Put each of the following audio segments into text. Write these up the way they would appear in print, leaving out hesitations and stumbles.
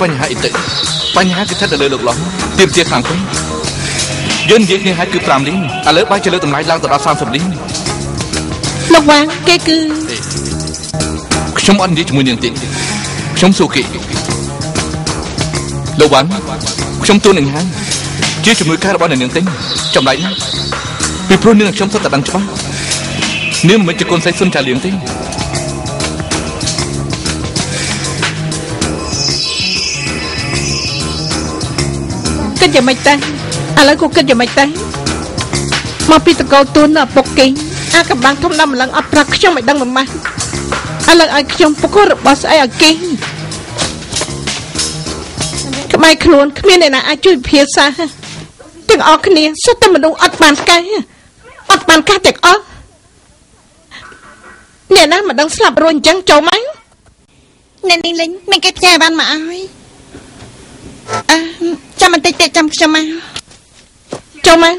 បញ្ហាអីទៅបញ្ហាគឺស្ថិតនៅលើលោកឡោះទៀមទាខ្លាំងពេកយើងនិយាយគ្នាហើយគឺ5លានឥឡូវបែរជាលើកតម្លៃឡើងទៅដល់30លានលោកវ៉ាងគេគឺខ្ញុំអត់និយាយជាមួយនាងទេខ្ញុំសួរគេលោកវ៉ាន់ខ្ញុំទូននឹងហើយជាជំនួយការរបស់អ្នកនាងទេចម្លែកណាស់ពីព្រោះនាងខ្ញុំសុទ្ធតែដឹងច្បាស់នាងមិនមែនជាកូនស្រីសុនចាលៀងទេគិតយ៉ាងម៉េចទៅឥឡូវក៏គិតយ៉ាងម៉េចទៅមកពីតកោទូនឪពុកគេអាកំបាំងធំដល់ម្លឹងអត់ប្រាប់ខ្ញុំឲ្យដឹងមួយម៉ាត់ឥឡូវឲ្យខ្ញុំប្រកួតរបស់ស្អីឲ្យគេក្បែរខ្លួនគ្មានអ្នកណាអាចជួយភាសាទាំងអស់គ្នាសុទ្ធតែមនុស្សអត់បានកែអត់បានកាសទាំងអស់អ្នកណាមិនដឹងស្លាប់រួចអញ្ចឹងចូលមកអ្នកនាងលេងមានគេផ្ញើបានមកឲ្យអឺចាំបន្តិចទៀតចាំខ្ញុំមកចូលមក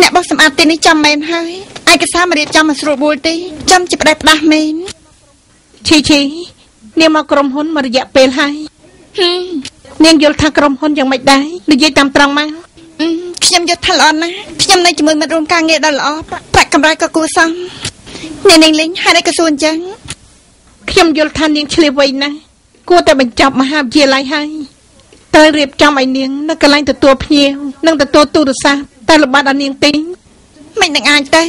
អ្នកបោះសម្អាតទីនេះចាំមែនហើយឯកសារមករៀបចំមកស្រួលបួលទេចាំជាផ្ដេសផ្ដាស់មែនឈីឈីនាងមកក្រុមហ៊ុនមករយៈពេលហើយនាងយល់ថាក្រុមហ៊ុនយ៉ាងម៉េចដែរនិយាយតាមត្រង់មកខ្ញុំយល់ថាល្អណាស់ខ្ញុំនៅជាមួយមិត្តរួមការងារដ៏ល្អប្រាក់កម្រៃក៏គួរសមអ្នកនាងលេងហើយក៏សួរអញ្ចឹងខ្ញុំយល់ថានាងឆ្លៀសវៃណាស់គួរតែបញ្ចប់មហាវិទ្យាល័យហើយត្រូវរៀបចំឲ្យនាងនៅកន្លែងទទួលភ្ញៀវនិងទទួលទូរស័ព្ទតែលំបាកដល់នាងទេមិននឹងអាចទេ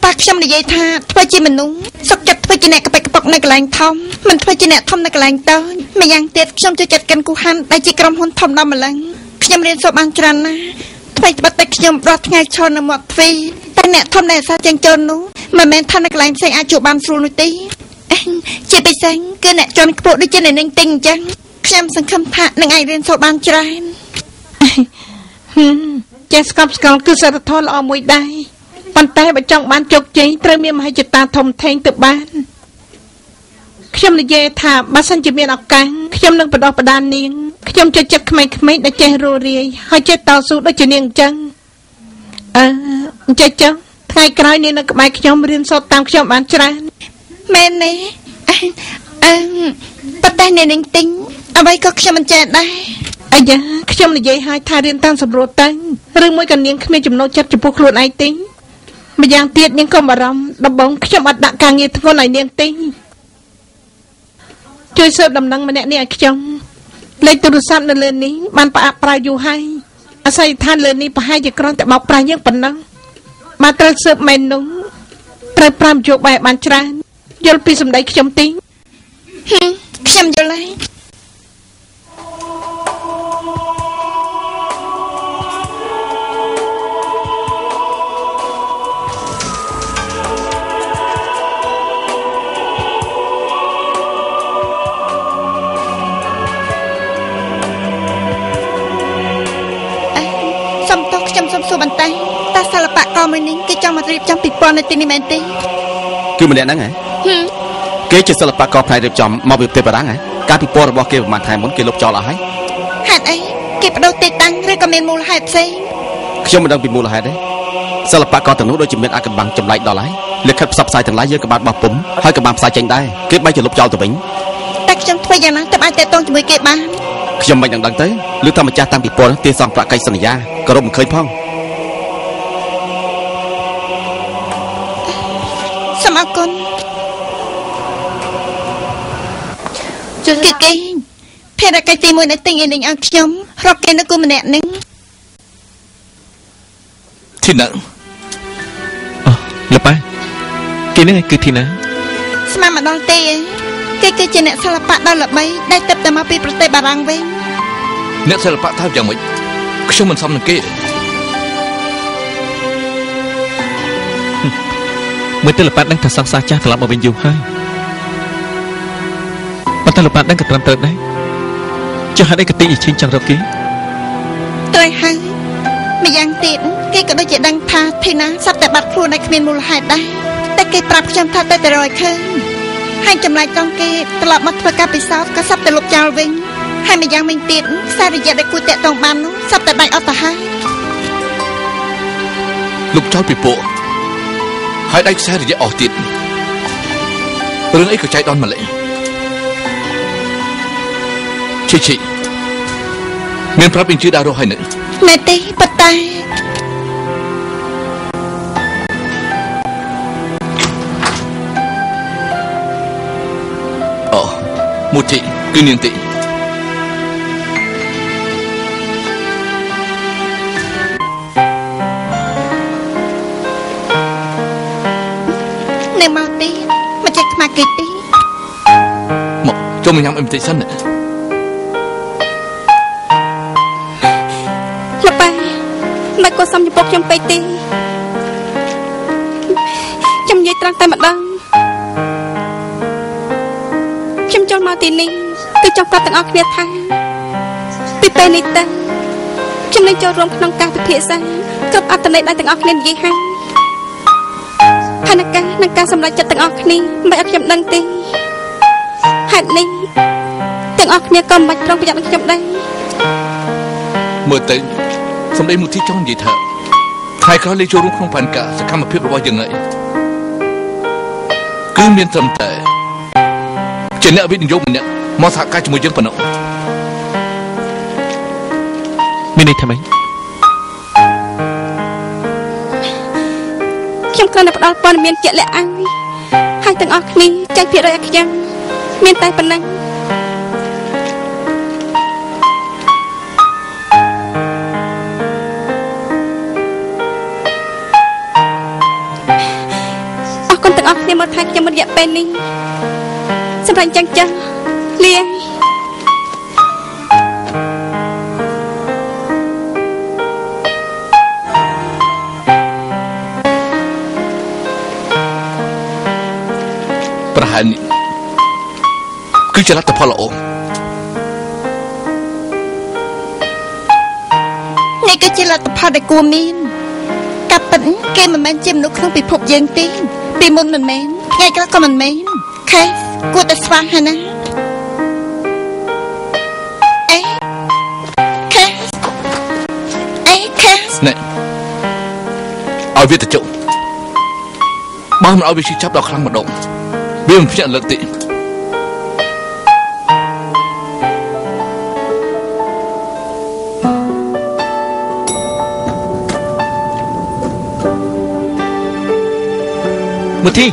ប៉ាខ្ញុំនិយាយថាធ្វើជាមនុស្សសុខចិត្តធ្វើជាអ្នកកប៉ិកកប៉ុកនៅកន្លែងធំមិនធ្វើជាអ្នកធំនៅកន្លែងតូចម្យ៉ាងទៀតខ្ញុំចូលចិត្តកិនគូហាន់ដែលជាក្រុមហ៊ុនធំដល់ម្លឹងខ្ញុំរៀនសូត្របានច្រើនណាស់ថ្មីត្បិតតែខ្ញុំរាល់ថ្ងៃឈរនៅមាត់ទ្វារតែអ្នកធំដែលអាសាចេញចូលនោះមិនមែនថានៅកន្លែងផ្សេងអាចជួបបានស្រួលនោះទេជាពិសេសគឺអ្នកជាន់ខ្ពស់ដូចជាអ្នកនាងទិញអញ្ចឹងខ្ញុំសង្ឃឹមថានឹងអាចរៀនសូត្របានច្រើនចេះស្កប់ស្កល់គឺសិលធម៌ល្អមួយដែរប៉ុន្តែបើចង់បានជោគជ័យត្រូវមានមហិច្ឆតាធំធេងទៅបានខ្ញុំនិយាយថាបើសិនជាមានឱកាសខ្ញុំនឹងបណ្ដោះបណ្ដាលនាងខ្ញុំចូលចិត្តក្មេងៗដែលចេះរស់រាយហើយចេះតស៊ូដូចជានាងអញ្ចឹងអឺអញ្ចឹងចុះថ្ងៃក្រោយនាងនៅក្បែរខ្ញុំរៀនសូត្រតាមខ្ញុំបានច្រើនមែនទេអឺប៉ុន្តែនាងទិញអ្វីក៏ខ្ញុំមិនចេះដែរអាយ៉ាខ្ញុំនិយាយឲ្យថារៀនតាមសម្រួលទៅឬមួយក៏នាងគ្មានចំណូលចិត្តចំពោះខ្លួនឯងទេម្យ៉ាងទៀតនាងកុំបារម្ភដំបូងខ្ញុំអត់ដាក់ការងារធ្ងន់ឲ្យនាងទេជួយស៊ើបដំណឹងម្នាក់នេះឲ្យខ្ញុំលេខទូរស័ព្ទនៅលើនេះបានផ្អាកប្រើយូរហើយអាស័យដ្ឋានលើនេះប្រហែលជាគ្រាន់តែបោកប្រាស់យើងប៉ុណ្ណឹងមកត្រូវស៊ើបមែននោះត្រូវប្រាំយកបែបបានច្រើនយល់ពីសម្ដីខ្ញុំទេខ្ញុំយល់ហើយសួរបន្តែតើសិល្បករមួយនេះគេចង់មករៀបចំពិព័រណ៍នៅទីនេះមែនទេគឺម្នាក់ហ្នឹងហ៎គេជាសិល្បករផ្នែករៀបចំមកពីប្រទេសបារាំងហ៎ការពិព័រណ៍របស់គេប្រហែលថ្ងៃមុនគេលុបចោលអស់ហើយហេតុអីគេបដូរទីតាំងឬក៏មានមូលហេតុផ្សេងខ្ញុំមិនដឹងពីមូលហេតុទេសិល្បករទាំងនោះដូចជាមានអាកំបាំងចម្លែកដល់ហើយលិខិតផ្សព្វផ្សាយទាំងឡាយយើងក៏បានបោះពុំហើយក៏បានផ្សាយចេញដែរគេបែរជាលុបចោលទៅវិញតែខ្ញុំធ្វើយ៉ាងណាទើបអាចទាក់ទងជាមួយគេបានខ្ញុំមិនដឹងទៅឬថាម្ចាស់តាំងពិព័រណ៍ទេសងប្រាក់កិច្ចសន្យាក៏រកមិនឃើញផងសូមអរគុណគេគេភារកិច្ចទីមួយដែលទិញឲ្យនឹងឲ្យខ្ញុំរកគេនៅគូម្នាក់នឹងធីណាអូលោកប៉ាគេនឹងគឺធីណាស្មានមកដល់ទេគេគឺជាអ្នកសិល្បៈដ៏ល្បីដែលទើបតែមកពីប្រទេសបារាំងវិញអ្នកសិល្បៈថាយ៉ាងម៉េចខ្ញុំមិនសមនឹងគេមើលទៅលោកប៉ាដឹងថាសង្សារចាស់ត្រឡប់មកវិញយូរហើយប៉ុន្តែលោកប៉ាដឹងក៏ត្រឹមត្រូវដែរចុះហេតុអីក៏ទិញឲ្យឈិញចង់រកគេត្រូវហើយម្យ៉ាងទៀតគេក៏ដូចជាដឹងថាធីណាសត្វតែបាត់ខ្លួនដែលគ្មានមូលហេតុដែរតែគេប្រាប់ខ្ញុំថាទៅតែរយឃើញហើយចម្លែកត្រង់គេត្រឡប់មកធ្វើការពិសោធន៍ក៏សត្វតែលុបចោលវិញហើយម្យ៉ាងវិញទៀតខ្សែរយៈដែលគួរតាក់ទងបាននោះសត្វតែដាច់អត់ទៅហើយ លុបចោលពីពួកហើយដៃខ្សែរយៈអស់ទៀតរឿងអីក៏ចៃដន្យម្ល៉េះឈីឈីមានប្រាប់អ៊ីនជឺដើររស់ហើយនៅមែនទេប៉ុន្តែអូមូធីគឺនាងទេនៅមកទេមកចេះខ្មាស់គេទេមកចូលមកញ៉ាំអីបន្តិចសិនណាលោកប៉ាមិនក៏សំចំពោះខ្ញុំពេកទេខ្ញុំនិយាយត្រង់តែម្ដងខ្ញុំចូលមកទីនេះគឺចង់ប្រាប់ទាំងអស់គ្នាថាពីពេលនេះទៅខ្ញុំនឹងចូលរួមក្នុងការពិភាក្សាគ្រប់អត្ថន័យដែលទាំងអស់គ្នានិយាយហើយផែនការនិងការសម្រេចចិត្តទាំងអស់គ្នាមិនឲ្យខ្ញុំដឹងទេហេតុនេះទាំងអស់គ្នាក៏មិនបាច់ប្រុងប្រយ័ត្ននឹងខ្ញុំដែរមើលទៅសម្ដីមូធីចង់និយាយថាថ្ងៃក្រោយលេខចូលរួមក្នុងផែនការសកម្មភាពរបស់យើងហើយគឺមានត្រឹមតែជាអ្នកវិនិយោគម្នាក់មកសហការជាមួយយើងប៉ុណ្ណោះមានន័យថាម៉េចខ្ញុំគ្រាន់តែផ្ដល់ព័ត៌មានជាក់លាក់ឲ្យហើយទាំងអស់គ្នាចែកភាគរយឲ្យខ្ញុំមានតែប៉ុណ្ណឹងអរគុណទាំងអស់គ្នាមកថែខ្ញុំរយៈពេលនេះសម្រាប់ចឹងចឹងលាប្រហែលនេះគឺជាលទ្ធផលល្អនេះគឺជាលទ្ធផលដែលគួរមានកាប់ពិតគេមិនមែនជាមនុស្សក្នុងពិភពយើងទេពីមុនមិនមែនថ្ងៃក្រោយក៏មិនមែនខេគួរតែស្វាហើយណាអេខេអេខេនេះឲ្យវាទៅជុំបើមិនឲ្យវាឈឺចាប់ដល់ខ្លាំងម្ដងវាមិនភ្ញាក់លើកទេមូធី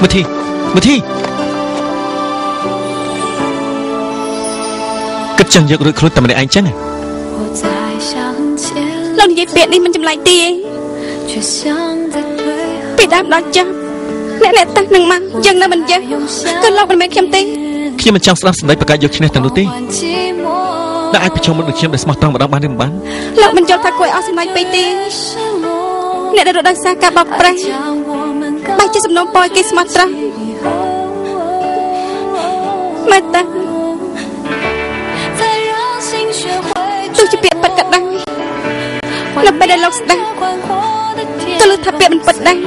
មូធីមូធីគិតចង់យករួចខ្លួនតែម្នាក់ឯងចឹងលោកនិយាយពាក្យនេះមិនចម្លែកទេពីដើមដល់ចប់អ្នកអ្នកតានឹងមកយើងនៅមិនយើងគឺលោកមិនមែនខ្ញុំទេខ្ញុំមិនចង់ស្ដាប់សម្ដីប្រកាសយកឈ្នះទាំងនោះទេតែអាចប្រឈមមុខនឹងខ្ញុំដែលស្មោះត្រង់ម្ដងបានឬមិនបានលោកមិនយល់ថាគួរឲ្យអស់សម្លាញ់ពេកទេអ្នកដែលរត់ដោយសារការបោកប្រាស់បែរជាសំណូមពរឲ្យគេស្មោះត្រង់មែនតាទោះជាពាក្យពិតក៏ដោយនៅពេលដែលលោកស្ដាប់ក៏លើថាពាក្យមិនពិតដែរ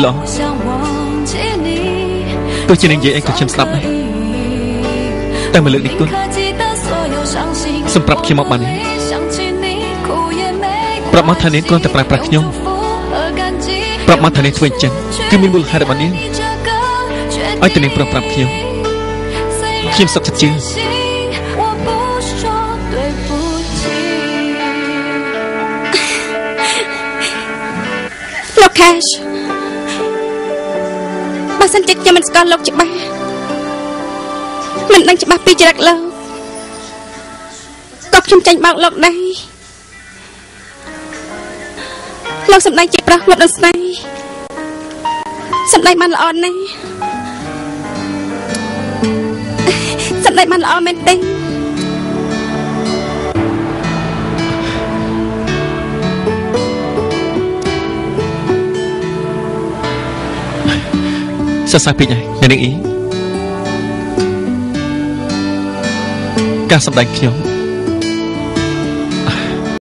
ល្អទោះជានឹងនិយាយអីក៏ខ្ញុំស្លាប់ដែរតែមួយលើកនេះគុណសម្រាប់ខ្ញុំមកបានទេប្រាប់មកថានាងគ្រាន់តែប្រើប្រាស់ខ្ញុំប្រាប់មកថានាងធ្វើអញ្ចឹងគឺមានមូលហេតុរបស់នាងឲ្យតែនាងប្រាប់ខ្ញុំខ្ញុំសុខចិត្តជឿលោកខាសបើសិនជាខ្ញុំមិនស្គាល់លោកច្បាស់មិនដឹងច្បាស់ពីចរិតលោកក៏ខ្ញុំចាញ់បោកលោកដែរលោកសម្ដែងជាប្រុសងប់នឹងស្នេហ៍សម្ដែងបានល្អណាស់សម្ដែងបានល្អមែនទេសរសើរពេកហើយអ្នកនាងអ៊ីការសម្ដែងខ្ញុំ